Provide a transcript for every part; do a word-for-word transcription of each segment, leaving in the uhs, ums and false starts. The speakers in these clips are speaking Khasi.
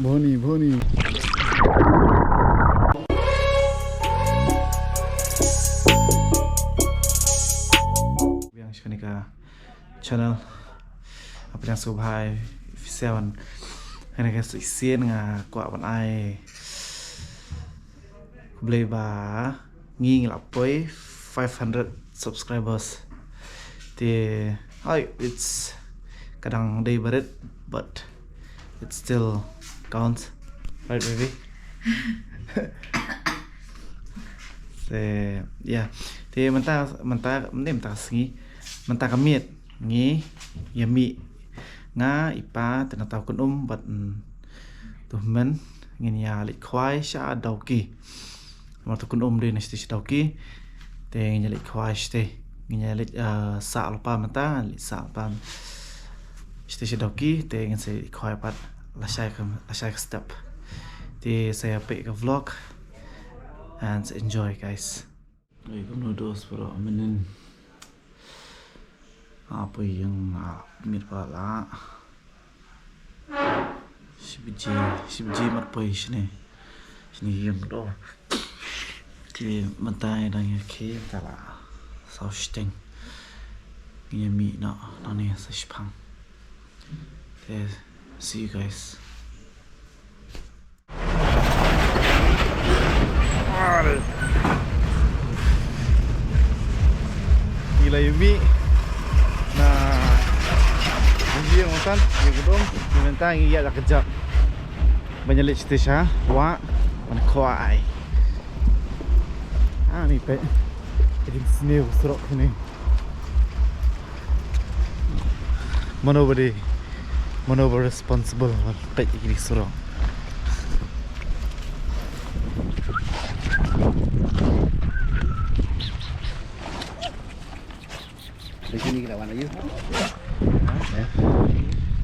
Bhoni, bhoni. Biang sha kane ka channel. Hapdeng sngewbha ïa phi sha wan. Kane ka shisien nga kwah ban ai khublei ba ngi ngi la poi five hundred subscribers. Te, hoi, it's ka dang dei barit, but it still counts. Right, baby? Te, yeah. Te mynta, mynta, mynta, mynta ka sngi, mynta ka miet ngi ïa mih, nga, i pa, te nangta u kynum bad, mm, tu hynmen, ngin ïa leit khwai sha Dawki. Namar tu kynum dei na shatei sha Dawki. Te ngin ïa leit khwai shatei. Ngin ïa leit, uh, sah lypa mynta, leit sah lypa shatei sha Dawki, te ngin sa leit khwai pat lashai ka, lashai ka step. Te sa ïa peit ka vlog and enjoy, guys. Ei, kumno dos para mynnin. Apa yang, ah, mit pala. Shi baje, shi baje mat poi shane. Shane ïeng do. Te mynta dang ïa khie mynta la saw shiteng. Ngin ïa mih noh nangne sa shipang. Te, see you guys. Ngi la ïa mih na ïing, ïa ka dong, mynta ngi ïa la ka jap ban ïa leit shatei sha wah ban khwai. Ah, ni peit. Ka jingsniew surok kane. Mano ba dei, mano ba responsible ban peit ïa kine ki surok.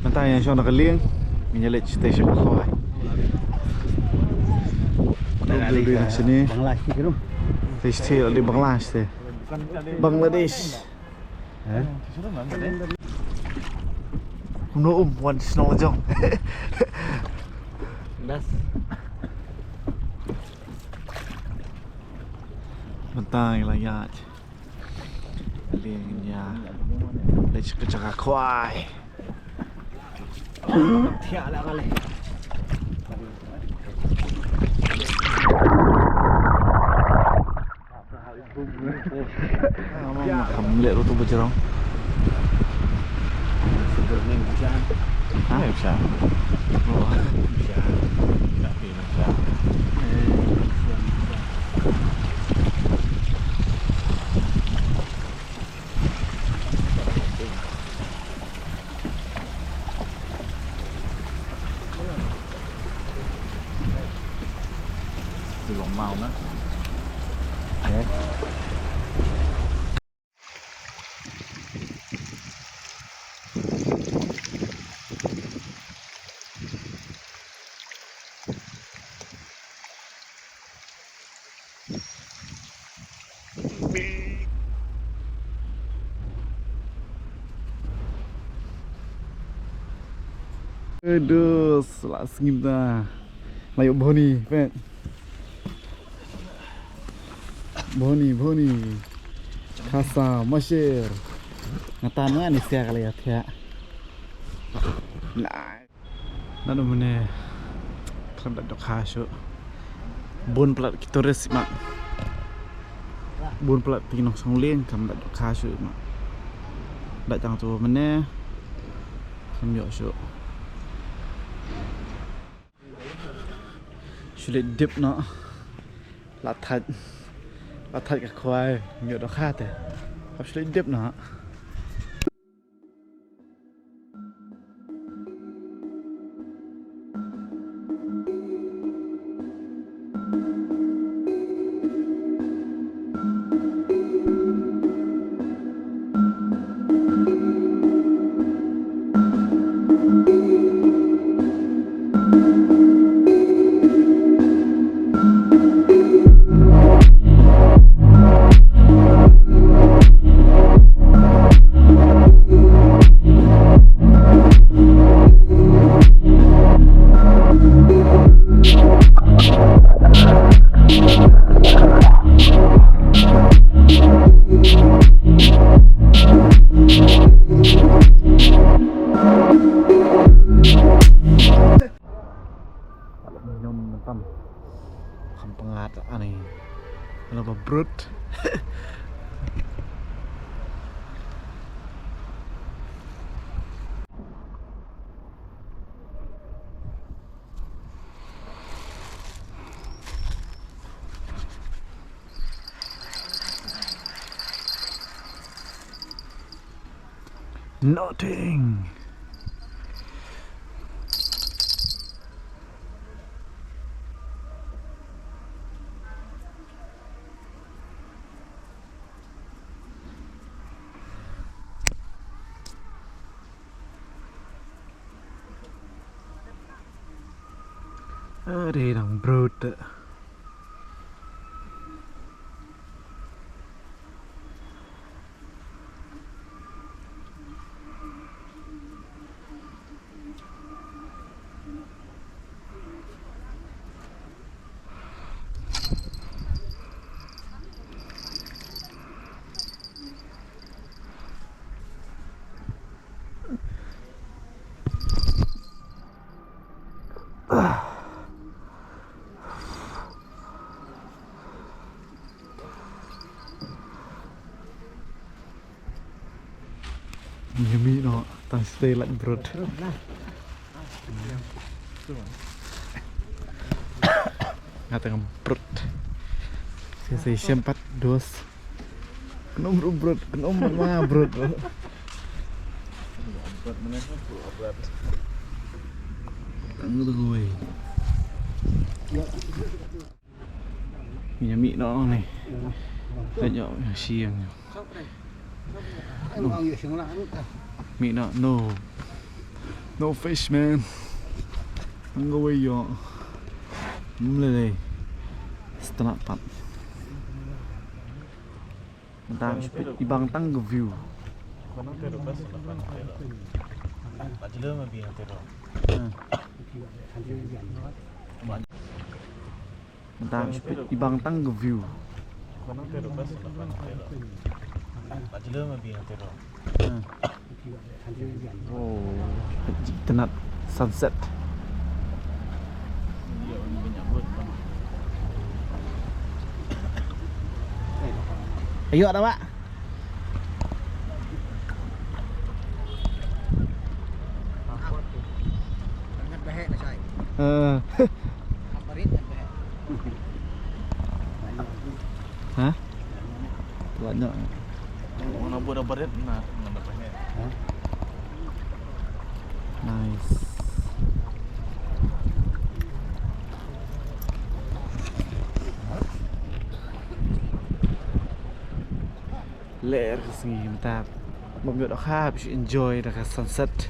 Mynta ngi shong na ka lieng, ngi ïa leit shatei sha khwai. Bangladesh. Shatei sha Bangladesh. Bangladesh. Eh? Kumno um wan shnong la jong. Das. Mynta ngi la ïaid. Lieng ïa. Leit sha ka jaka khwai. Thiah la kali. Kam leh ruh tu bajrong. Ha? Bajrong. Long mau na. Aduh, la sngi mynta. La ïoh bhoni, peit. Bhoni, bhoni. Khasa, masher. Nga tan nga ni sia kali ya thiah. Nah. Nanu mane khlem da dohkha shuh. Bun palat ki tourist ma. Bun palat ki nongshong lieng khlem da dohkha shuh ma. Da tang tu mane khlem ïoh shuh. Shu leit dip noh. La thait. La thait ka khwai. Ïoh dohkha te. Hap shu leit dip noh. Ani, laba brut. Nothing. Ade dang brut. Ngi mih noh, tang sdei lait brut. Nga tang brut. Sdei sdei shem pat dos. Kynum ruh brut, kynum ma brut. Tang ruh wei. Ngi mih noh ni. Leit noh sha ïing. Mih noh, no. No fish, man. Tang kawei ïoh. Mlei. Sngewtynnat pat. Mynta i bang tang ka view. Hmm. Mynta i bang tang ka view. Hmm. Oh, tynnat sunset. Ayo, ada, Pak. Ngat behek na sai. Eh. Apa rit ngat behek? Hah? Banyak. Mana buat apa rit na ngat behek? Hah? Nice. Ler ka sngi mynta. Bym ïoh dohkha, ba shu enjoy da ka sunset.